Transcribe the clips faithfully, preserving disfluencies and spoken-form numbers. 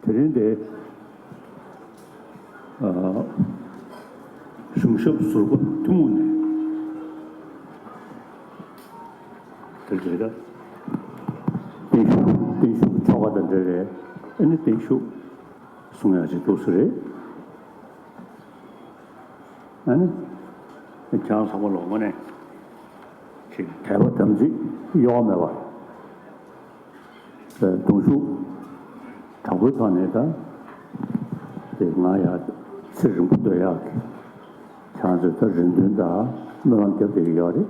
དེ་རིང་འདི་ཨ་གཞུང་ཞབས་ཟུར་པ་ཐུན་མོང་ནས་དེ་རེད་ད། བརྟན་བཞུགས་བརྟན་བཞུགས་ཆོ་ག་དང་འབྲེལ་རེད། ཨ་ནི་བརྟན་བཞུགས་གསུང་ཡག་ཅིག་འདུག་ས་རེད། ཨ་ནི་ཁྱེད་རང་ཚང་མ་ལོ་ངོ་ནས་ཅིག་དད་པ་དམ་ཚིག་གཡོ་བ་མེད་པ། གདུང་ཤུགས་དྲག་པོའི་ཐོག་ནས་ད་དེ་ང་ཡང་ཚེ་རིང་པོ་སྡོད་ཡག་གི་ཆང་ཚོད་ད་རེ་འདུན་དང་སྨོན་ལམ་བརྒྱབ་བསྡད་ཀྱི་ཡོད་རེད།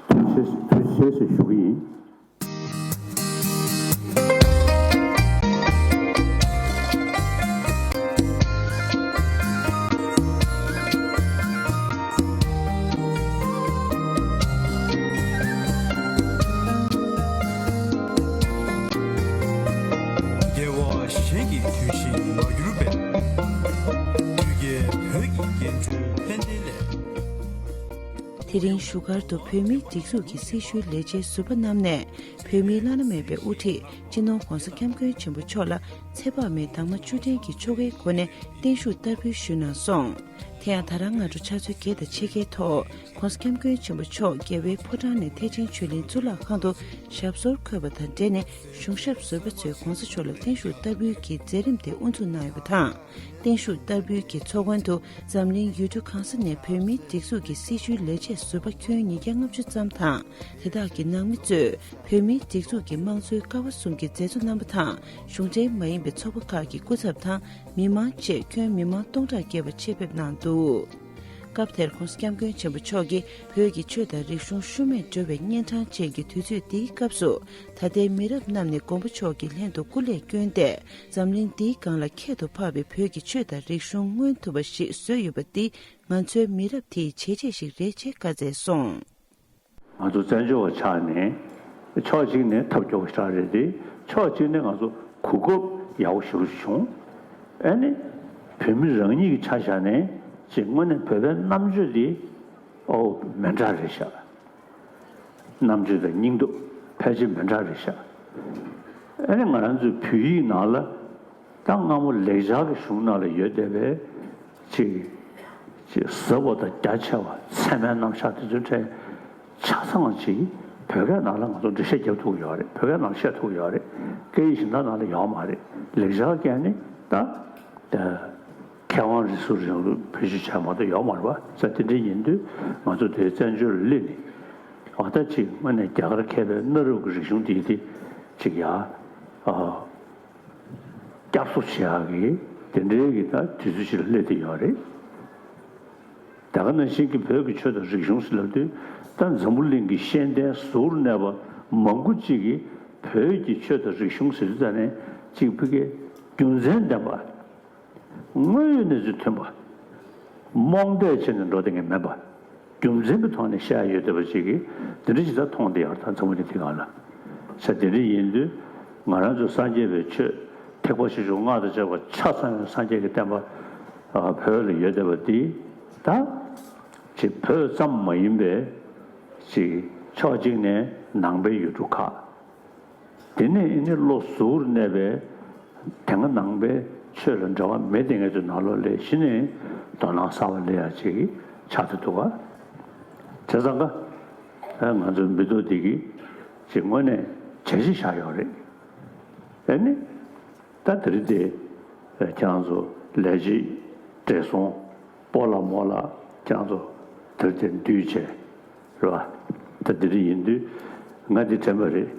ཐུགས་རྗེ་ཐུགས་རྗེ་ཆེ་ཞུ་གི་ཡིན། རྒྱལ་བ་གཞན་གྱི་དོན་བཞིན་མ་གྱུར་པའི། དུས་རྒྱལ་བོད་ཀྱི་རྒྱན་སྤྲུལ་ཕན་བདེའི་ལས། དེ་རིང་བཞུགས་སྒར་དུ་བོད་མིའི་སྒྲིག་འཛུགས་ཀྱི་སྲི་ཞུའི་ལས་བྱེད་ཟུར་པ་རྣམས་ནས་བོད་མིའི་བླ་ན་མེད་པའི་དབུ་ཁྲིད་སྤྱི་ནོར་༧གོང་ས་༧སྐྱབས་མགོན་ཆེན་པོ་མཆོག་ལ་ཚེ་དཔག་མེད་དྭངས་མ་བཅུ་ལྡན་གྱི་ཆོ་གའི་སྒོ་ནས་བརྟན་བཞུགས་བསྟར་འབུལ་ཞུས་གནང་སོང་། དེ་ཡང་ད་རང་སྔ་དྲོ་ཕྱག་ཚོད་བརྒྱད་དང་ཕྱེད་ཀའི་ཐོག་༧གོང་ས་༧སྐྱབས་མགོན་ཆེན་པོ་མཆོག་རྒྱལ་བའི་ཕོ་བྲང་ནས་ཐེག་ཆེན་ཆོས་གླིང་གཙུག་ལག་ཁང་དུ་ཞབས་སོར་འཁོད་པ་དང་འབྲེལ་ནས་གཞུང་ཞབས་ཟུར་པ་ཚོས་༧གོང་ས་མཆོག་ལ་བརྟན་བཞུགས་བསྟར་འབུལ་གྱི་མཛད་རིམ་དེ་དབུ་འཛུགས་གནང་ཡོད་པ་དང་། བརྟན་བཞུགས་བསྟར་འབུལ་གྱི་ཚོགས་མགོན་དུ་འཛམ་གླིང་ཡུལ་གྲུ་གང་ས་ནས་བོད་མིའི་སྒྲིག་འཛུགས་ཀྱི་སྲིད་བྱུས་ལས་བྱེད་ཟུར་པ་ཁྱོན་ཉིས་བརྒྱ་ལྔ་བཅུ་ཙམ་དང་། དེ་དག་གི་ནང་མི་གཙོས་བོད་མིའི་སྒྲིག་འཛུགས་ཀྱི་དམངས་གཙོའི་ཀ་བ་གསུམ་གྱི་མཛད་གཙོ་རྣམ་པ་དང་གཞུང་འབྲེལ་མ་ཡིན་པའི་ཚོགས་པ་ཁག་གི་སྐུ་ཚབ་དང་མི་མང་བཅས་ཁྱོན་མི་མང་སྟོང་ཕྲག་བརྒལ་བ་ཆེད་ཕེབས་གནང་འདུག་སྐབས་དེར་༧གོང་ས་༧སྐྱབས་མགོན་ཆེན་པོ་མཆོག་གིས་བོད་ཀྱི་ཆོས་དང་རིག་གཞུང་ཤུལ་མེད་འགྲོ་བའི་གཉན་འཕྲང་ཅན་གྱི་དུས་ཚོད་འདིའི་སྐབས་སུ་ད་ལྟའི་མི་རབས་རྣམས་ནས་མགོན་པོ་མཆོག་གི་ལྷན་དུ་སྐུ་ལས་བསྐྱོན་ཏེ། འཛམ་གླིང་འདིའི་སྒང་ལ་ཁྱད་དུ་འཕགས་པའི་བོད་ཀྱི་ཆོས་དང་རིག་གཞུང་མངོན་ཐུབ་པ་ཞིག་བཟོས་ཡོད་པ་འདི་ང་ཚོའི་མི་རབས་དེའི་བྱས་རྗེས་ཤིག་རེད་ཅེས་བཀའ་སྩལ་སོང་། ང་ཚོ་བཙན་བྱོལ་བ་ཆགས་ནས་ཕྱོགས་གཅིག་ནས་ཐབས་སྐྱོ་བོ་ཞིག་རེད་དེ། ཕྱོགས་གཅིག་ནས་ང་ཚོ་གོ་སྐབས་ཡག་པོ་ཞེ་པོ་ཅིག་བྱུང་། ཨ་ནི་བོད་མི་རང་ཉིད་ཀྱི་ཆ་བཞག་ནས་ཅིག་དངོས་གནས་བོད་པའི་རྣམ་དཔྱོད་དེ་ཨོ་མི་འདྲ་རེད་ཤག་རྣམ་དཔྱོད་དང་སྙིང་སྟོབས་ཕལ་ཆེར་མི་འདྲ་རེད་ཤག་ཨ་ནི་ང་རང་ཚོའི་བོད་ཡིག་ནང་ལ་ད་སྔ་མོ་ལེགས་སྦྱར་གྱི་གཞུང་ནང་ལ་ཡོད་བསྡད་པའི་ཅིག་ཅིག་ཟབ་པོ་དང་རྒྱ་ཆེ་བ་ཚད་མའི་རྣམ་གཞག་དེ་ཚོའི་གྲས་ཆ་ཚང་ཅིག་བོད་སྐད་ནང་ལ་ང་ཚོ་འགྲེལ་བཤད་རྒྱབ་ཐུབ་ཡོད་རེད། བོད་སྐད་ནང་བཤད་ཐུབ་ཡོད་རེད། སྐད་ཡིག་གཞན་དག་ནང་ལ་ཡོད་མ་རེད། ལེགས་སྦྱར་སྐད་ནི་ད་ད། མཁས་དབང་རིག་གསུམ་རིང་ལུགས་བེད་སྤྱོད་བྱས་མ་གཏོགས་ཡོད་མ་རེད་པ། ས་དེ་འདྲ་ཡིན་དུས་ང་ཚོ་དེ་བཙན་བྱོལ་ལ་སླེབས་ནས་འོ་ད་ཅིག་དངོས་གནས་རྒྱ་གར་མཁས་པའི་གནའ་རབས་ཀྱི་རིག་གཞུང་དེ་དེ་ཅིག་ཡ་ཨ་བསྐྱར་གསོ་བྱེད་ཡག་གི་དེ་འདྲའི་གི་ད་དུས་ཚོད་ཅིག་ལ་སླེབས་བསྡད་ཡོད་རེད། ད་ག་ནང་བཞིན་གྱི་བོད་ཀྱི་ཆོས་དང་རིག་གཞུང་ཟེར་ལབ་དུས་ད་འཛམ་བུ་གླིང་གི་ཤེས་ལྡན་ཟུར་གནས་པ་མང་པོ་ཅིག་གིས་བོད་ཀྱི་ཆོས་དང་རིག་གཞུང་ཟེར་དུས་ད་ནས་ཅིག་ཕ་གིའི་རྒྱུ་མཚན་ལྡན་པ། དངོས་ཡོད་གནས་ཚུལ་མཐུན་པ། རྨོངས་དད་བྱས་ནས་འགྲོ་བསྡད་མཁན་མིན་པ། རྒྱུ་མཚན་གྱི་ཐོག་ནས་བཤད་ཡ་ཡོད་བསྡད་པ་ཅིག་གིས་འདི་འདྲ་ཞིག་ད་མཐོང་བསྡད་ཡོད་རེད། ད་འཛམ་བུ་གླིང་འདི་སྒང་ལ། ས་དེ་འདྲ་ཡིན་དུས་ང་རང་ཚོ་སངས་རྒྱས་པའི་ཆོས་ཐེག་པ་ཆེ་ཆུང་སྔགས་དང་བཅས་པ་ཆ་ཚང་བའི་སངས་རྒྱས་ཀྱི་བསྟན་པ་བོད་ལ་ཡོད་བསྡད་པ་འདི་ད་ཅིག་བོད་ཙམ་མ་ཡིན་པའི་ཅིག་ཕྱོགས་གཅིག་ནས་ནང་པའི་ཡུལ་གྲུ་ཁག་དེ་ནས་ཨ་ནི་བློ་གཟུ་བོར་གནས་པའི་དེ་སྔ་ནང་པའི་ཆོས་ལ་འབྲེལ་བ་མེད་དེ་ངེད་ཚོའི་ནང་ལོགས་ལ་གཞི་ནས་དོ་སྣང་གསར་པ་སླེབས་ཡ་ཅིག་ཆགས་ཚར་འདུག་ག་བྱས་ཙང་ཀ་ཨ་ང་ཚོའི་མི་ཐོག་འདི་གིས་ཅིག་དངོས་གནས་བྱས་རྗེས་བཞག་ཡོད་རེད། ཨ་ནི་ད་དེ་རིང་དེ་ཁྱེད་རང་ཚོ་ལས་བྱེད་བགྲེས་སོང་སྤོ་ལགས་རྨོ་ལགས་ཁྱེད་རང་ཚོ་དེ་རིང་དེ་འདུས་བྱས། རེད་བ། ད་འདི་འདྲ་ཡིན་དུས་ང་འདི་དྲན་པ་རེད།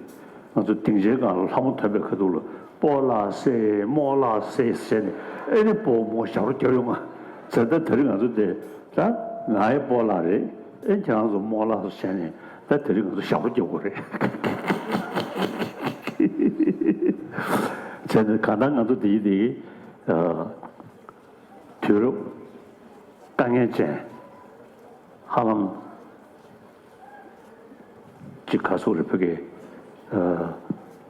ང་ཚོ་སྡིངས་ཆའི་སྒང་ལ་ལྷ་མོ་ཐོན་པའི་ཁ་ཐུག་ལ་སྤོ་ལགས་སེ་རྨོ་ལགས་སེ་ཟེར་ནས་ཨེ་ནི་སྤོ་རྨོ་ཞབས་བྲོ་རྒྱབ་ཡོང་ང་། ཟེར་ད་དེ་རིང་ང་ཚོ་དེ་ད་ང་ཡི་སྤོ་ལགས་རེད། ཨེ་ཁྱེད་རང་ཚོ་རྨོ་ལགས་སོ་བྱས་ནས་ད་དེ་རིང་ང་ཚོ་ཞབས་བྲོ་རྒྱབ་དགོས་རེད། བྱས་ནས་གང་ལྟར་ང་ཚོ་དེ་ཡི་དེ་ཡི་དུས་རབས་དཀའ་ངལ་ཅན་ཧ་ལམ། ཅིག་ག་སོགས་རེད་ཕ་གི།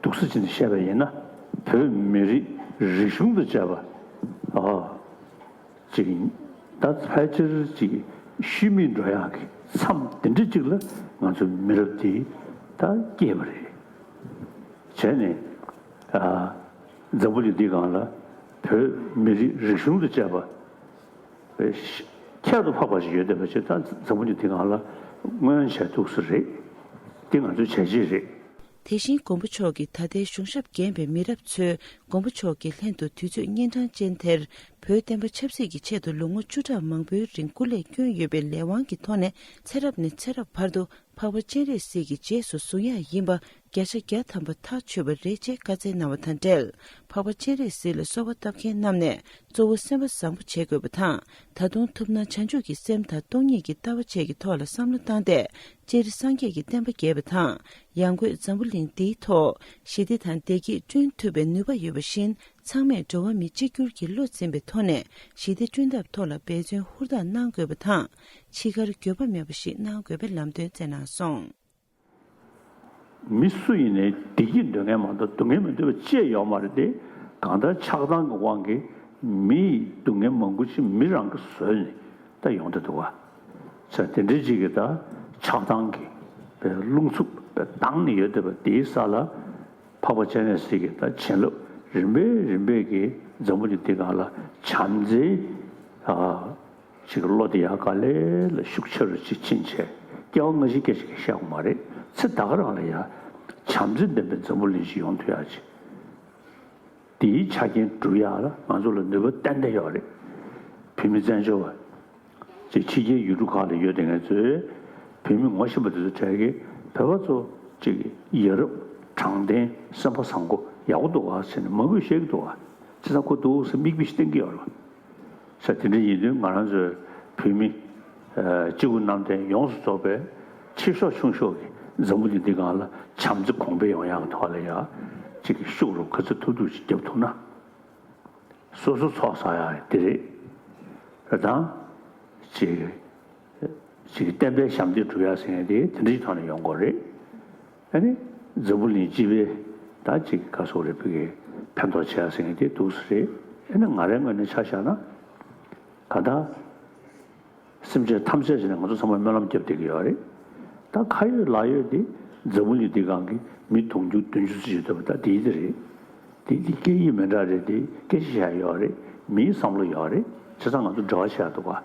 སྡུག་ས་ཅན་དུ་བཤད་པ་ཡིན་ན་བོད་མི་རིགས་རིག་གཞུང་དང་བཅས་པ། ཅིག་ད་ཕལ་ཆེར་ཅིག་ཤུལ་མེད་འགྲོ་ཡག་གི་མཚམས་དེ་འདྲ་ཅིག་ལ་ང་ཚོ་མི་རབས་འདི་ད་སྐྱེས་པ་རེད། བྱས་ནས། འཛམ་བུ་གླིང་འདིའི་སྒང་ལ་བོད་མི་རིགས་རིག་གཞུང་དང་བཅས་པ་ཁྱད་དུ་འཕགས་པ་ཞིག་ཡོད་བསྡད་པ་ཅིག་ད་འཛམ་བུ་གླིང་འདིའི་སྒང་ལ་མངོན་བྱས་ཐུག་ས་རེད། འདི་ང་ཚོའི་བྱས་རྗེས་རེད། དེ་བཞིན་མགོན་པོ་མཆོག་གིས་ད་ལྟའི་གཞུང་ཞབས་རྒན་པའི་མི་རབས་ཚོས་མགོན་པོ་མཆོག་གི་ལྷན་དུ་དུས་ཚོད་གཉན་འཕྲང་ཅན་དེར་བོད་བསྟན་པ་ཆབ་སྲིད་ཀྱི་ཆེད་དུ་ལོ་ངོ་བཅུ་ཕྲག་མང་པོའི་རིང་སྐུ་ལས་བསྐྱོན་ཡོད་པའི་ལས་དབང་གི་ཐོག་ནས་ཚེ་རབས་ནས་ཚེ་རབས་བར་དུ་འཕགས་པ་སྤྱན་རས་གཟིགས་ཀྱི་རྗེས་སུ་བཟུང་ཡག་ཡིན་པ་བརྒྱ་ཆ་བརྒྱ་ཐམ་པ་ཐག་ཆོད་པ་རེད་ཅེས་བཀའ་སྩལ་གནང་བ་དང་འབྲེལ། འཕགས་པ་སྤྱན་རས་གཟིགས་ལ་གསོལ་བ་བཏབ་མཁན་རྣམས་ནས་གཙོ་བོ་སེམས་པ་བཟང་པོ་བྱེད་དགོས་པ་དང་། ད་དུང་ཐུབ་ན་བྱང་ཆུབ་ཀྱི་སེམས་དང་སྟོང་ཉིད་ཀྱི་ལྟ་བ་བཅས་ཀྱི་ཐོག་ལ་བསམ་བློ་བཏང་སྟེ། སྤྱིར་སངས་རྒྱས་ཀྱི་བསྟན་པ་རྒྱས་པ་དང་། ཡང་སྒོས་འཛམ་བུ་གླིང་འདིའི་ཐོག་ཞི་བདེ་དང་བདེ་སྐྱིད་བསྐྲུན་ཐུབ་པའི་ནུས་པ་ཡོད་པ་བཞིན། ཚང་མས་འགྲོ་བ་མི་གཅིག་གྱུར་གྱི་བློ་འཛིན་པའི་ཐོག་ནས་ཞི་བདེ་བསྐྲུན་ཐབས་ཐོག་ལ་འབད་བརྩོན་ཧུར་ཐག་གནང་དགོས་པ་དང་། འཆི་ཁར་འགྱོད་པ་མེད་པ་ཞིག་གནང་དགོས་པའི་ལམ་སྟོན་བསྩལ་གནང་སོང་། མི་སུ་ཡིན་ནའི་བདེ་སྐྱིད་འདོད་མཁན་མ་གཏོགས་སྡུག་བསྔལ་མི་འདོད་པ་ཅི་ཡང་ཡོད་མ་རེད་དེ། གང་ལྟར་ཆགས་སྡང་གི་དབང་གིས་མི་ཡི་སྡུག་བསྔལ་མང་པོ་ཅིག་མི་རང་གིས་བཟོས་ནས་ད་ཡོང་བསྡད་འདུག་ག་ས་དེ་འདྲའི་ཅིག་གིས་ད་ཆགས་སྡང་གི་པའི་རླུང་འཚུབ་པའི་བཏང་ནས་ཡོད་བསྡད་པ་དེའི་ས་ལ། འཕགས་པ་སྤྱན་རས་གཟིགས་ཀྱི་ད་བྱིན་རླབས་རིམ་པས་རིམ་པས་ཀྱིས་འཛམ་བུ་གླིང་འདི་སྒང་ལ་བྱམས་བརྩེའི་ཨ་ཅིག་བློ་དེ་ཡང་ག་ལེ་ལ་ཤུགས་ཆེ་རུ་ཅིག་ཕྱིན་བྱས། སྐྱེ་བ་སྔ་ཕྱི་སྐད་ཆ་གིས་བཤད་དགོས་མ་རེད། ཚེ་ད་ག་རང་ལ་ཡང་བྱམས་བརྩེ་ལྡན་པའི་འཛམ་བུ་གླིང་ཞིག་ཡོང་ཐུབ་ཡག་ཅིག་དེའི་ཆ་རྐྱེན་སྒྲུབ་ཡག་ལ་ང་ཚོ་ལ་ནུས་པ་ཏན་ཏན་ཡོད་རེད། བོད་མི་བཙན་བྱོལ་བ། ཅིག་ཕྱི་རྒྱལ་ཡུལ་གྲུ་ཁག་ལ་ཡོད་བསྡད་མཁན་ཚོས་བོད་མི་ངོ་ཤེས་པ་དེ་ཚོ་གྲས་ཀྱིས་བོད་པ་ཚོ་ཅིག་ཡ་རབས་དྲང་བདེན་སེམས་པ་བཟང་པོ་ཡག་པོ་འདུག་ག་ཟེར་ནས་མང་པོས་བཤད་ཀྱི་འདུག་ག་བྱས་ཙང་ཁོ་འདུག་ཟེར་མིག་དཔེ་ཞིག་བསྟན་གྱི་ཡོད་རེད། ས་དེ་འདྲ་ཡིན་དུས་ང་རང་ཚོའི་བོད་མི་སྤྱི་བོ་གནམ་བསྟན་ཡོངས་སུ་རྫོགས་པའི་ཆེ་ཤོས་ཆུང་ཤོས་ཀྱི་འཛམ་བུ་གླིང་འདི་སྒང་ལ་བྱམས་བརྩེ་གོང་འཕེལ་ཡོང་ཡག་གི་ཐོག་ལ་ཡ་ཅིག་ཤུགས་རུ་ག་ཚོད་ཐུབ་ཐུབ་ཅིག་རྒྱབ་ཐུབ་ན། སོ་སོ་ཚོགས་བསགས་ཡག་དེ་རེད། རེད་དང་། ཅིག་ཅིག་བསྟན་པའི་ཞབས་འདེགས་སྒྲུབ་ཡག་ཟེར་མཁན་དེ་དེ་འདྲའི་ཐོག་ནས་ཡོང་དགོས་རེད། ཨ་ནི་འཛམ་བུ་གླིང་སྤྱི་པའི་ད་ཅིག་ག་སོགས་རེད་བོད་ཀྱི་ཕན་ཐོགས་བྱེད་ཡག་ཟེར་མཁན་དེ་འདུག་སེ་རེད། ཨ་ནི་ང་རའི་ངོས་ནས་ཆ་བཞག་ན། ག་ད། སེམས་ཅན་ཐམས་ཅད་ཀྱི་ནང་ང་ཚོ་ཚང་མ་སྨོན་ལམ་བརྒྱབ་བསྡད་ཀྱི་ཡོད་རེད། ད་ཁ་ཡོད་ལག་ཡོད་དེ་འཛམ་བུ་གླིང་འདི་སྒང་གི་མི་དུང་ཕྱུར་བདུན་ཅུ་ཙམ་ཞིག་ཡོད་པ་ད་དེའི་དེ་རེད། དེ་དེ་སྐད་ཡིག་མི་འདྲ་རེད་དེ་སྐད་ཆ་བཤད་ཡོད་རེད། མིའི་བསམ་བློ་ཡོད་རེད། བྱས་ཙང་ང་ཚོ་འབྲེལ་བ་བྱེད་ཡག་འདུག་ག་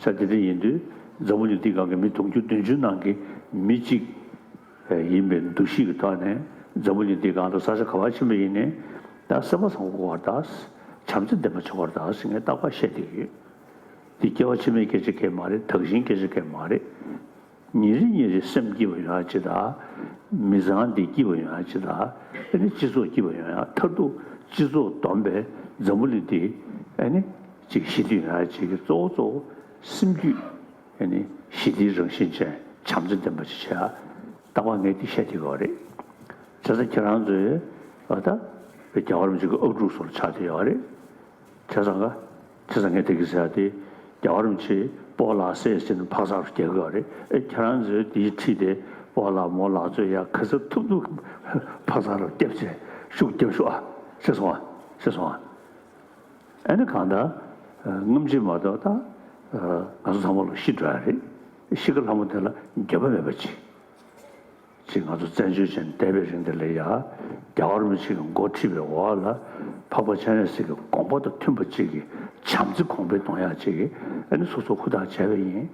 ས་དེ་འདྲ་ཡིན་དུས་འཛམ་བུ་གླིང་འདི་སྒང་གི་མི་དུང་ཕྱུར་བདུན་ཅུ་ནང་གི་མི་གཅིག་ཡིན་པའི་འདུ་ཤེས་ཀྱི་ཐོག་ནས་འཛམ་བུ་གླིང་འདི་སྒང་དུ་ས་ཆ་ག་པར་ཕྱིན་པ་ཡིན་ནའི་ད་སེམས་པ་བཟང་པོ་དགོས་པ་དང་། བྱམས་བརྩེ་ལྡན་པ་བྱེད་དགོས་པ་དང་ཟེར་ངས་རྟག་པར་བཤད་བསྡད་ཀྱི་ཡོད། འདི་སྐྱེ་བ་ཕྱི་མའི་སྐད་ཆ་གང་ཡང་མ་རེད། དག་ཞིང་སྐད་ཆ་གང་ཡང་མ་རེད། ཉིན་རེ་ཉིན་རེ་སེམས་སྐྱིད་པ་ཡོང་ཡག་ཅིག་དང་། མི་ཚང་འདི་སྐྱིད་པ་ཡོང་ཡག་ཅིག་དང་། ཨ་ནི་སྤྱི་ཚོགས་སྐྱིད་པ་ཡོང་ཡག་མཐར་ཐུག་སྤྱི་ཚོགས་བསྡོམས་པས་འཛམ་བུ་གླིང་འདི་ཨ་ནི་ཅིག་ཞི་བདེ་ཡོང་ཡག་ཅིག་གི་གཙོ་བོ་གཙོ་བོ་སེམས་རྒྱུད་ཨ་ནི་ཞི་བདེའི་རང་བཞིན་ཅན་བྱམས་བརྩེ་ལྡན་པ་ཞིག་བྱེད་ཡག་རྟག་པར་ངས་འདི་བཤད་བསྡད་ཡོད་རེད། བྱས་ཙང་ཁྱེད་རང་ཚོས་ཨ་ད་རྒྱལ་བ་རིན་པོ་ཆེ་གི་ཨབ་ཕྲུག་ཚོ་ལ་ཆགས་བསྡད་ཡོད་རེད། བྱས་ཙང་ག་བྱས་ཙང་ངས་དེ་གི་ཟེར་ཡག་དེ་རྒྱལ་བ་རིན་པོ་ཆེ་སྤོ་ལགས་སེ་ཟེར་ནས་ཕག་ཚག་རུ་རྒྱག་གི་ཡོད་རེད། ཨེ་ཁྱེད་རང་ཚོས་དེའི་འཁྲིས་དེ་སྤོ་ལགས་མོ་ལགས་ཚོས་ཡ་ག་ཚོད་ཐུབ་ཐུབ་ཕག་ཚག་རུ་རྒྱབ་བྱས་ཤུགས་རྒྱབ་ཤོག་ཨ། ཤེས་སོང་ཨ། ཤེས་སོང་ཨ། ཨ་ནི་གང་ལྟར་སྔ་ཕྱི་མ་གཏོགས་ད་ང་ཚོ་ཚང་མ་ལོ་ཤི་འགྲོ་ཡ་རེད། ཤི་ཁ་ལྷ་མོ་དེ་ལ་འགྱོད་པ་མེད་པ་ཅིག་ཅིག་ང་ཚོ་བཙན་བྱོལ་ཅན་འདས་པའི་རིང་འདི་ལ་ཡ་རྒྱལ་བ་རིན་པོ་ཆེ་གི་འགོ་ཁྲིད་པའི་འོག་ལ་འཕགས་པ་སྤྱན་རས་གཟིགས་ཀྱི་དགོངས་པ་དང་མཐུན་པ་ཅིག་གི་བྱམས་བརྩེ་གོང་འཕེལ་གཏོང་ཡག་ཅིག་གི་ཨ་ནི་སོ་སོ་ཧུར་ཐག་བྱས་པ་ཡིན།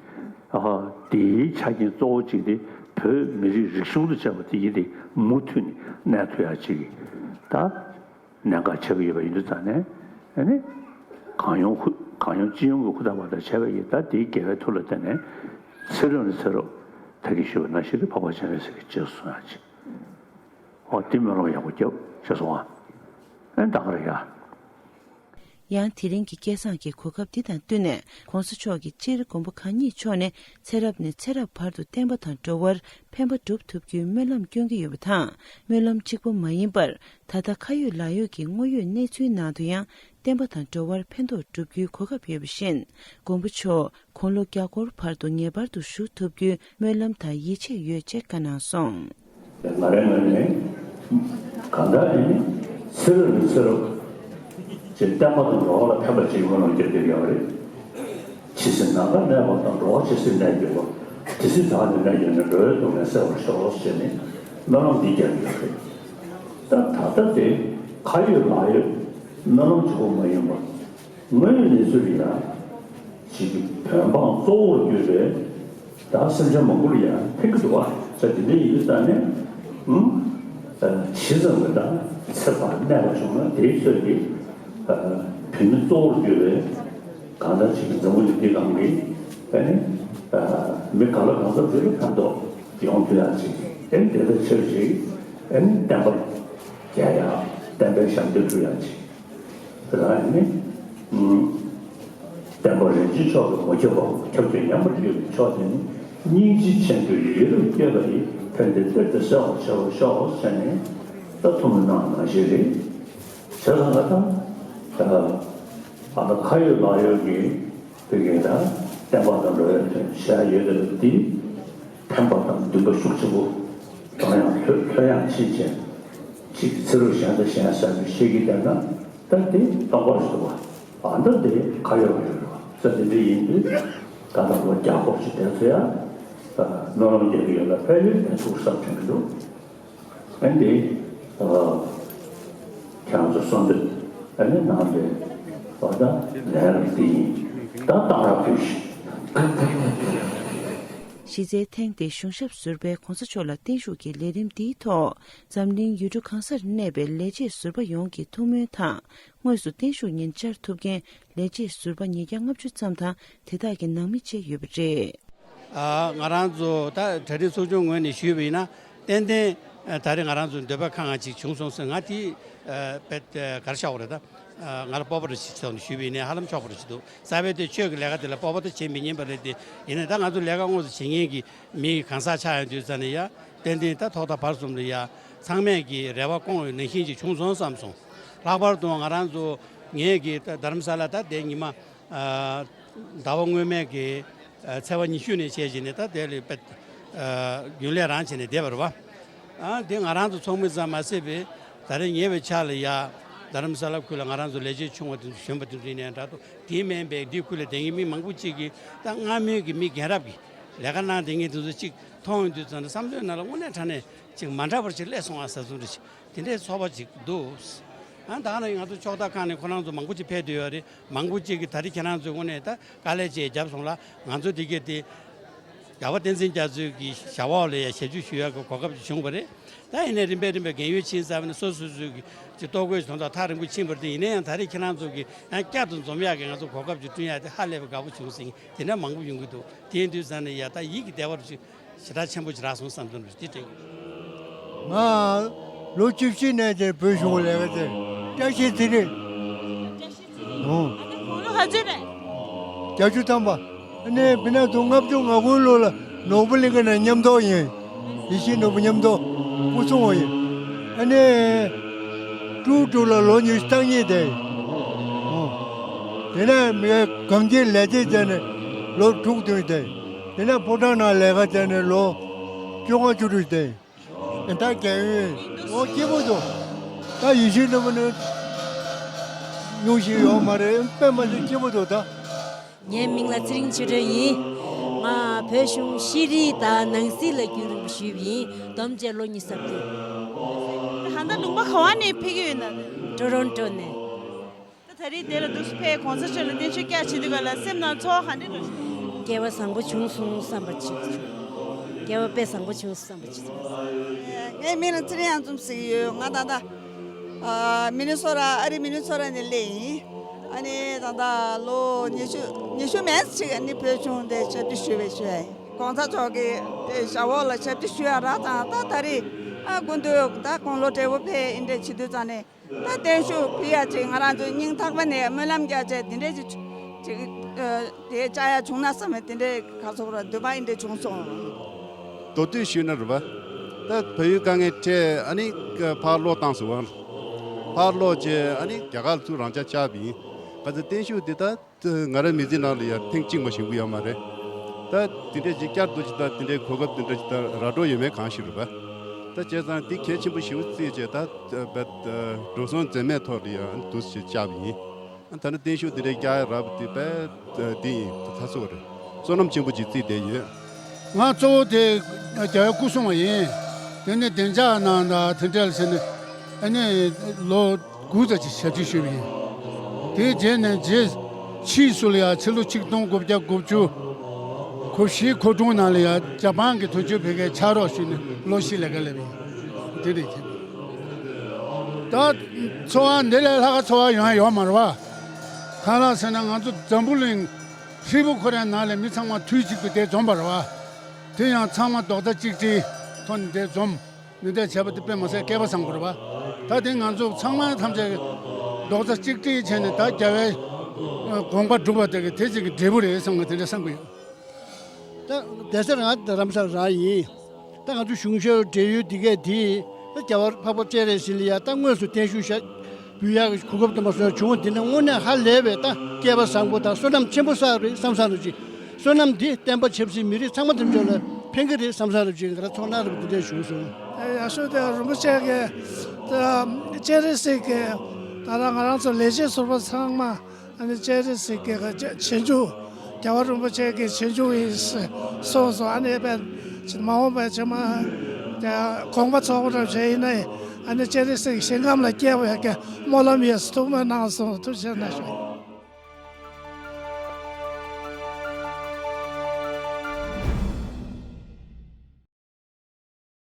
ཨ་དེའི་ཆ་རྐྱེན་གཙོ་བོ་གཅིག་དེ་བོད་མི་རིགས་རིག་གཞུང་དང་བཅས་པ་དེ་ཡིན་ཏེ་མུ་མཐུད་ནས་གནས་ཐུབ་ཡག་ཅིག་གི་ད། གནད་འགག་ཆགས་ཀྱི་ཡོད་པ་ཡིན་དུས་ཙང་ནས་ཨ་ནི་གང་ཡོང་ཧུ་གང་ཡོང་ཅི་ཡོང་གི་ཧུར་ཐག་བར་ཐག་བྱས་པ་ཡིན། ད་དེའི་དགེ་བའི་མཐུ་ལ་བརྟེན་ནས་ཚེ་རབས་ནས་ཚེ་རབས་ད་གིན་ཞུས་པ་ནང་བཞིན་དུ་འཕགས་པ་སྤྱན་རས་གཟིགས་ཀྱི་རྗེས་སུ་བཟུང་ཡག་ཅིག་འོ་དེ་སྨོན་ལམ་ཡག་པོ་རྒྱབ་ཤེས་སོང་ཨ། ཨ་ནི་ད་ག་རེ་ཡ། ཡང་དེ་རིང་གི་སྐལ་བཟང་གི་གོ་སྐབས་འདི་དང་བསྟུན་ནས་༸གོང་ས་མཆོག་གིས་སྤྱིར་མགོན་པོ་གང་ཉིད་མཆོག་ནས་ཚེ་རབས་ནས་ཚེ་རབས་བར་དུ་བསྟན་པ་དང་འགྲོ་བར་ཕན་པ་སྒྲུབ་ཐུབ་རྒྱུའི་སྨོན་ལམ་སྐྱོན་གྱི་ཡོད་པ་དང་། སྨོན་ལམ་གཅིག་པོ་མ་ཡིན་པར། ད་ལྟ་ཁ་ཡོད་ལག་ཡོད་ཀྱི་དངོས་ཡོད་གནས་ཚུལ་ནང་དུ་ཡང་བསྟན་པ་དང་འགྲོ་བར་ཕན་ཐོགས་སྒྲུབ་རྒྱུའི་གོ་སྐབས་ཡོད་པ་བཞིན། མགོན་པོ་མཆོག་དགུང་ལོ་བརྒྱ་སྐོར་བར་དུ་ངེས་པར་དུ་བཞུགས་ཐུབ་རྒྱུའི་སྨོན་ལམ་དང་ཡིད་ཆེས་ཡོད་ཅེས་བཀའ་གནང་སོང་། ང་རའི་ངོས་ནས་གང་ལྟར་ཡིན་ཚེ་རབས་ནས་ཚེ་རབས་ཀྱི་བསྟན་པ་དང་འགྲོ་བ་ལ་ཕན་པ་ཅིག་སྨོན་ལམ་རྒྱག་བསྡད་ཡོད་རེད། ཇི་སྲིད་ནམ་མཁའ་གནས་པ་དང་། འགྲོ་བ་ཇི་སྲིད་གནས་གྱུར་པ། དེ་སྲིད་བདག་ནི་གནས་གྱུར་ནས། འགྲོ་བའི་སྡུག་བསྔལ་སེལ་བར་ཤོག་ཟེར་ནས་སྨོན་ལམ་འདི་རྒྱག་གི་ཡོད་རེད། ད་ད་ལྟ་དེ་ ཁ་ཡོད་ལག་ཡོད་སྨོན་ལམ་གཅིག་པོ་མ་ཡིན་པར། དངོས་ཡོད་གནས་ཚུལ་ལ་ཡང་ཅིག་གི་བོད་འབངས་གཙོ་བོར་གྱུར་པའི་ད་སེམས་ཅན་མང་པོ་ལ་ཡང་ཕན་གྱི་འདུག་བ། ས་དེ་འདྲ་ཡིན་དུས་ཙང་ནས། ཨུམ། ཇི་ཙམ་གྱི་ད་ཚེ་དང་གནས་པ་བྱུང་ན་དེའི་ཚོད་ཀྱིས་བོད་མི་གཙོ་བོར་གྱུར་པའི་གང་ལྟར་ཅིག་གི་འཛམ་བུ་གླིང་འདི་སྒང་གི་ཨ་ནི་མི་ག་ལ་གང་འཚམ་ཅིག་ལ་ཕན་ཐོགས་ཡོང་ཐུབ་ཡག་ཅིག་ཨ་ནི་དེ་ལྟར་ཆེར་ཅིག་ཨ་ནི་བསྟན་པ་རྒྱས་ཡག་བསྟན་པའི་ཞབས་འདེགས་སྒྲུབ་ཡག་ཅིག་རང་ནི། ཨུམ། བསྟན་པ་རིན་ཆེན་མཆོག་ཏུ་མ་ཁྱབ་པ་ཁྱབ་ཆེས་ཉམས་པར་གྱུར་པའི་མཆོག་དེ་ནི་སྙིང་རྗེ་ཆེན་པོས་ཡིད་རབ་བསྐྱེད་པ་ཡིས་ཕན་བདེ་གཏེར་དུ་གསལ་བར་བྱེད་པར་ཤོག་ཟེར་ནས་ད་ཐུགས་སྨོན་གནང་ནང་བཞིན་རེད། བྱས་ཙང་ང་དང་ད་ཨ་ད་ཁ་ཡོད་ལག་ཡོད་ཀྱི་དེ་གའི་ད་བསྟན་པ་དང་འགྲོ་བའི་དོན་བྱ་ཡོད་དེ་འདི་ཕན་པ་དང་འདུན་པ་ཤུགས་ཆེན་པོ་དང་ཡང་ལྷོད་ལྷོད་ཡངས་ཕྱིན་ཆད་ཅིག་ཚེ་རབས་གཞན་དང་གཞན་བསམ་པའི་ཤེས་ཀྱི་བསྡད་ན། ད་དེ་སྟོང་པར་ཞིག་འདུག་བ། ཨ་ད་དེ་ཁ་ཡོད་ལག་ཡོད་རེད་བ། ས་དེ་འདྲ་ཡིན་དུས་ད་ལྟ་ལོ་བརྒྱ་སྐོར་ཞིག་དེ་ཚོ་ཡང་སྨོན་ལམ་རྒྱག་གི་ཡོད་ལ་ཕན་ཡོན་ཕན་ཐོགས་བསམ་དྲན་གྱི་འདུག་ཨ་འདི་ཁྱེད་རང་ཚོ་གསོལ་འདེབས་ཨ་ནི་གནང་བའི་བ་ད་ལན་རེད་དེ་ཡིན། ད་གཏང་རག་ཕུལ་ཞིག་གཞི་རྩའི་ཐེངས་འདིའི་གཞུང་ཞབས་ཟུར་པས་གོང་ས་མཆོག་ལ་བརྟན་བཞུགས་ཀྱི་ལས་རིམ་འདིའི་ཐོག་འཛམ་གླིང་ཡུལ་གྲུ་གང་སར་གནས་པའི་ལས་བྱེད་ཟུར་པ་ཡོངས་ཀྱི་ཐུགས་སྨོན་དང་། དངོས་སུ་བརྟན་བཞུགས་ཉིན་བཅར་ཐུབ་མཁན་ལས་བྱེད་ཟུར་པ་ཉིས་བརྒྱ་ལྔ་བཅུ་ཙམ་དང་དེ་དག་གི་ནང་མི་བཅས་ཡོད་པ་རེད། ཨ། ང་རང་ཚོ་ད་གྲ་སྒྲིག་ཚོགས་ཆུང་ངོས་ནས་ཞུས་པ་ཡིན་ན་ཏན་ཏན་ད་རེས་ང་རང་ཚོ་འདོད་པ་ཁེངས་ཡག་ཅིག་བྱུང་སོང་ཟེར། ང་དེ་ཨ་དཔེ་ག་རེ་ཆགས་པ་རེད། ད་ང་ལ་སྤོབས་པ་རེ་ཞིག་ཐོག་ནས་ཞུས་པ་ཡིན་ན་ཧ་ལམ་ཆོག་པ་རེ་ཞིག་འདུག་རྩ་བའི་དེ་ཆོས་ཀྱི་ལས་ཀ་དེ་ལ་སྤོབས་པ་ད་བྱེད་མི་ཉན་པ་རེད་དེ། ཡིན་ནའི་ད་ང་ཚོ་ལས་ཀ་དངོས་སུ་བྱེད་མཁན་གྱི་མི་གང་ཟག་ཆགས་ཡོང་དུས་ཙ་ནས་ཡ། ཏན་ཏན་ད་ཐོག་མཐའ་བར་གསུམ་ལ་ཡ། ཚང་མས་ཀྱི་རེ་བ་སྐོང་བའི་ནང་བཞིན་ཅིག་བྱུང་སོང་བསམ་སོང་། ལྷག་པར་དུ་ང་རང་ཚོ་ངས་ཀྱི་ད་རྡ་རམ་ས་ལ་ད་དེ་ཉི་མ། ཨ། ཟླ་བ་སྔོན་མའི་གི་ཨ་ཚེས་པ་ཉི་ཤུ་ནས་བྱས་བྱས་ནས་ད་དེ་ལ་དཔེ་ཨ་རྒྱུན་ལས་རང་བྱས་ནས་བསྡད་པ་རེད་བ། ཨ་དེ་ང་རང་ཚོ་ཚོགས་མི་ཙམ་མ་ཟད་པའི་ད་རེས་ཉེ་བའི་ཆར་ལ་ཡ་རྡ་རམ་ས་ལ་ཁུལ་ལ་ང་རང་ཚོ་ལས་བྱེད་ཆུང་བ་དེ་ཚོ་གཞོན་པ་དེ་ཚོ་ཡིན་ནའི་འདྲ་འདུག་དེ་མིན་པའི་འདི་ཁུལ་ལ་བསྡད་མཁན་མི་མང་པོ་ཅིག་གིས་ད་སྔ་མོའི་གི་མི་རྒན་རབས་ཀྱི་ལས་ཀ་གནང་བསྡད་མཁན་དེ་ཚོ་ཅིག་མཐོང་ཡོང་དུས་ཙམ་ནས་བསམ་བློའི་ནང་ལ་དངོས་གནས་དྲང་གནས་ཅིག་མ་འདྲ་བར་ཅིག་སླེབས་སོང་བ་ཟེར་ཚུལ་རེ་ཞིག་དེ་འདྲའི་ཚོར་བ་ཅིག་འདུག་ཨ་ད་ནི་ང་ཚོ་ཕྱོགས་མཐའ་ཁག་ནས་ཁོ་རང་ཚོ་མང་པོ་ཅིག་ཕེབས་བསྡད་ཡོད་རེད། མང་པོ་ཅིག་གིས་ད་རེས་ཁྱེད་རང་ཚོའི་ངོས་ནས་ད་དཀའ་ལས་ཅིག་བརྒྱབ་སོང་ལ། ང་ཚོ་འདི་གས་དེ་རྒྱལ་བ་བསྟན་འཛིན་རྒྱ་མཚོའི་གི་ཞབས་འོག་ལ་ཡ་ཞབས་ཕྱི་ཞུ་ཡག་གི་གོ་སྐབས་ཅིག་བྱུང་བ་རེད། ད་ཡིན་ནའི་རིམ་པས་རིམ་པས་རྒན་ཡོལ་ཕྱིན་ཚར་བ་ནས་སོ་སོ་སོའི་གི་ཅིག་ལྟོ་གོས་དོན་དག་ཐག་རིང་པོ་ཕྱིན་པ་རེད་དེ། ཡིན་ན་ཡང་ད་རེས་ཁྱེད་རང་ཚོ་གི་ཡང་བསྐྱར་དུ་འཛོམས་ཡག་གི་ང་ཚོ་གོ་སྐབས་ཅིག་བསྐྲུན་ཡག་དེ་ཧ་ལས་པའི་དགའ་པོ་བྱུང་ཟིན། དེ་འདྲ་མང་པོ་ཡོང་གི་འདུག་དེ་ཡིན་དུས་ཙང་ནས་ཡ་ད་ཡིད་ཀྱི་བདེ་བ་རུ་ཅིག་ཞེ་དྲག་ཆེན་པོ་ཅིག་རག་སོང་བསམ་དོན་རེ་དེ་དྲན་གྱི། ང་ལོ་བཅུ་བཞི་ནས་དེ་བོད་གཞུང་ལས་ཀ་དེ་བཀྲ་ཤིས་ཚེ་རིང་། ཨོ། ཨ་ནི་དགུང་ལོ་ག་ཚོད་རེད། བརྒྱད་ཅུ་ཐམ་པ། ཨ་ནི་དཔེར་ན་དུང་ལྔ་བཅུ་ང་དགུའི་ལོ་ལ་ནོར་བུ་གླིང་ཁ་ནས་མཉམ་གཏོགས་ཡིན། ཡེ་ཤེས་ནོར་བུ་མཉམ་གཏོགས་སྐུ་སྲུང་བ་ཡིན། ཨ་ནི་ཀྲུའུ་ཀྲུའུ་ལ་ལོ་ཉི་ཤུ་རྩ་གཉིས་བསྡད་ཡིན། ཨོ། དེ་ནས་མི་གང་ཅིའི་ལས་བྱེད་བྱས་ནས་ལོ་དྲུག་བདུན་བསྡད་ཡིན། དེ་ནས་ཕོ་བྲང་ནང་ལས་ཀ་བྱས་ནས་ལོ་བཅོ་ལྔ་བཅུ་དྲུག་བསྡད་ཡིན། ད་རྒན་ཡོལ་འོ་སྐྱིད་པོ་འདུག་ད་ཡེ་ཤུའི་སློབ་བུ་ནི་ཉུང་ཞིག་ཡོད་མ་རེད། དཔེ་མ་སྲིད་སྐྱིད་པོ་འདུག་ད། ངའི་མིང་ལ་ཚེ་རིང་ཆོས་སྒྲོན་ཡིན། ང་བོད་གཞུང་ཤེས་རིག་དང་ནང་སྲིད་ལ་རྒྱུན་རིང་པོ་ཞུས་པ་ཡིན། བསྡོམས་བྱས་ལོ་ཉི་ཤུ་རྩ་བདུན། ད་ལྟ་ལུང་པ་ག་བ་ནས་ཕེབས་ཀྱི་ཡོད་ན། ཊོ་རོན་ཊོ་ནས། ད་ད་རེས་དེ་ལ་འདུག་སེ་ཕེབས་གོང་ས་མཆོག་ལ་བརྟན་བཞུགས་བསྐྱར་བྱེད་དུས་ག་ལ་སེམས་ནང་ཚོར་བ་ག་འདྲ་འདུག་སྐལ་བ་བཟང་པོ་བྱུང་སོང་བསམ་པ་བྱེད་ཀྱི་བྱུང་། སྐལ་བ་དཔེ་བཟང་པོ་བྱུང་སོང་བསམ་པ་བྱེད་ཀྱི་འདུག་ངའི་མིང་ལ་ཚེ་རིང་གཡང་འཛོམས་ཟེར་གྱི་ཡོད། ང་ད་ལྟ་ཨ་མི་ནི་སོ་ར། ཨ་རི་མི་ནི་སོ་ར་ནས་སླེབས་ཡིན། ཨ་ནི་ད་ལྟ་ལོ་ཉི་ཤུ་ཉི་ཤུ་མན་ཙམ་ཅིག་ཨ་ནི་བོད་གཞུང་དེ་ཞབས་ཕྱི་ཞུས་པའི་ཞུ་ཡ་ཡིན། གོང་ས་མཆོག་གི་དེ་ཞབས་འོག་ལ་ཞབས་ཕྱི་ཞུ་ཡ་རག་ཙང་ད་ད་རེས་ཨ་སྐུ་མདུན་ད་དགུང་ལོ་བགྲེས་པོ་ཕེབས་ཨེ་འདྲ་བྱེད་དུས་ཙང་ནས། ད་བརྟན་བཞུགས་ཕུལ་ཡ་ཅིག་ང་རང་ཚོ་སྙིང་ཐག་པ་ནས་སྨོན་ལམ་རྒྱག་བྱས་འདི་འདྲས་ཅིག་ཅིག་ཨ་དེ་བཅར་ཡ་བྱུང་ན་བསམ་པའི་དེ་འདྲས་ག་ཚོད་ར་འདོད་པ་ཨེ་འདྲས་བྱུང་སོང་། མདོར་བསྡུས་ཞུས་ན་རེད་པ། ད་བལ་ཡུལ་དཀའ་ངལ་འཕྲད་ཨ་ནི་ཕར་ལོག་བཏང་སོང་བ། ཕར་ལོག་བྱས་ཨ་ནི་རྒྱ་གར་ལ་ཚུར་རང་འཇགས་བཅར་བ་ཡིན། ག་ཚོད་བརྟན་བཞུགས་འདི་ད། ང་རང་མི་ཚེ་ནང་ལ་ཡང་ཐེངས་གཅིག་མ་ཞུ་གི་ཡོད་མ་རེད། ད་དེ་འདྲས་ཅིག་བསྐྱར་དུ་ཅིག་ད་དེ་འདྲའི་གོ་སྐབས་དེ་འདྲ་ཅིག་ད་ར་སྤྲོད་ཡོད་མེད་གང་ཤེས་རེད་པ། ད་བྱས་ཙང་འདི་གལ་ཆེན་པོ་ཞེ་པོ་བརྩིས་བྱས་ད་འགྲོ་སོང་འཛེམས་མེད་ཐོག་ལ་ཡང་འདུག་སེ་བཅར་བ་ཡིན། ད་ནི་བརྟན་བཞུགས་འདི་འདྲའི་བསྐྱར་རག་པ་དེ་དཔེ་འདི་ཡིན་ད་ཚ་སོ་རེད། བསོད་ནམས་ཆེན་པོ་ཅིག་བརྩིས་བསྡད་ཡོད། ང་གཙོ་བོ་དེ་རྒྱལ་བའི་སྐུ་སྲུང་བ་ཡིན། དེ་ནས་བདེ་འཇགས་ནང་དང་དེ་འདྲ་ལ་ཟེར་ནས་ཨ་ནི་ལོ། དགུ་ཙམ་ཅིག་ཞབས་ཕྱི་ཞུས་པ་ཡིན། དེའི་རྗེས་ནས་རྗེས་ཕྱིས་སུ་ལ་ཡང་ཕྱི་ལོ་ཆིག་སྟོང་དགུ་བརྒྱ་དགུ་བཅུ་གོ་བཞིའི་འཁོར་སྒྲུང་ནང་ལ་ཡང་ཇ་པན་གྱི་དོན་གཅོད་བོད་སྐད་ཕྱག་རོགས་ཞུས་ནས་ལོ་བཞི་ལས་ཀ་ལས་པ་ཡིན། དེ་རེད་ཁྱེད། ད་འཚོ་བ་འདི་ལས་ལྷག་ག་འཚོ་བ་ཡོང་ཡ་ཡོད་མ་རེད་བ། གང་ལགས་ཟེར་ན་ང་ཚོ་འཛམ་བུ་གླིང་ཧྲིལ་པོ་ཁོ་རའི་ནང་ལ་མི་ཚང་མ་དུས་གཅིག་ཏུ་དེ་འཛོམས་པ་རེད་བ། དེ་ཡང་ཚང་མ་རྡོག་རྩ་གཅིག་སྒྲིལ་ཐོག་ནས་དེ་འཛོམས། འདི་འདྲ་བྱས་པ་དེ་དཔེ་མ་སྲིད་སྐལ་པ་བཟང་པོ་རེད་བ། ད་དེ་ང་ཚོ་ཚང་མ་ཐམས་ཅད་རྡོག་རྩ་གཅིག་སྒྲིལ་བྱས་ནས་ད་རྒྱལ་བའི་དགོངས་པ་སྒྲུབ་པ་དེ་གི་དེ་ཅིག་གི་འབྲས་བུ་རེད་བསམ་གི་དེ་འདྲ་བསམ་གི་ཡོད། ད་བསྡད་ས་རང་རྡ་རམ་ས་རང་ཡིན། ད་ང་ཚོ་གཞུང་ཞབས་འབྲེལ་ཡོད་འདི་གས་དེ་ད་རྒྱལ་བ་འཕགས་པ་སྤྱན་རས་གཟིགས་ལ་ཡ་ད་དངོས་སུ་བརྟན་བཞུགས་ཞག་འབུལ་ཡག་གི་གོ་སྐབས་དུ་མ་སོང་བྱུང་བ་འདི་ནི་དངོས་གནས་ཧ་ལས་པའི་ད་སྐལ་པ་བཟང་པོ་དང་བསོད་ནམས་ཆེན་པོ་བསགས་རེད་བསམ་བསམ་རེད་ཅིག་བསོད་ནམས་འདི་བསྟན་པ་ཆབ་སྲིད་མི་རིགས་ཚང་མ་དེ་འབྱོར་ལ་ཕན་གི་རེད་བསམ་བསམ་རེད་ཅིག་ང་རང་ཚོར་སྣང་རེད་པ་འདི་འདྲས་བྱུང་སོང་། ཡག་ཤོས་དེ་རིན་པོ་ཆེ་གི་ད་སྤྱན་རས་གཟིགས་གི་ད་ལྟ་ང་རང་ཚོ་ལས་བྱེད་ཟུར་པ་ཚང་མ། ཨ་ནི་སྤྱན་རས་གཟིགས་ཀྱི་རྗེས་འཇུག་རྒྱལ་བ་རིན་པོ་ཆེ་གི་རྗེས་འཇུག་ཡིན་གསུངས་སོང་། ཨ་ནི་དཔེ་མ་འོངས་པའི་རྗེས་མ་དགོངས་པ་རྫོགས་པ་འདྲ་བྱས་ཡིན་ན་ཨ་ནི་སྤྱན་རས་གཟིགས་ཞིང་ཁམས་ལ་སྐྱེལ་བའི་སྨོན་ལམ་ཡིན་ཐུགས་སྨོན་གནང་སོང་། ཐུགས་རྗེ་གནང་ཞུ།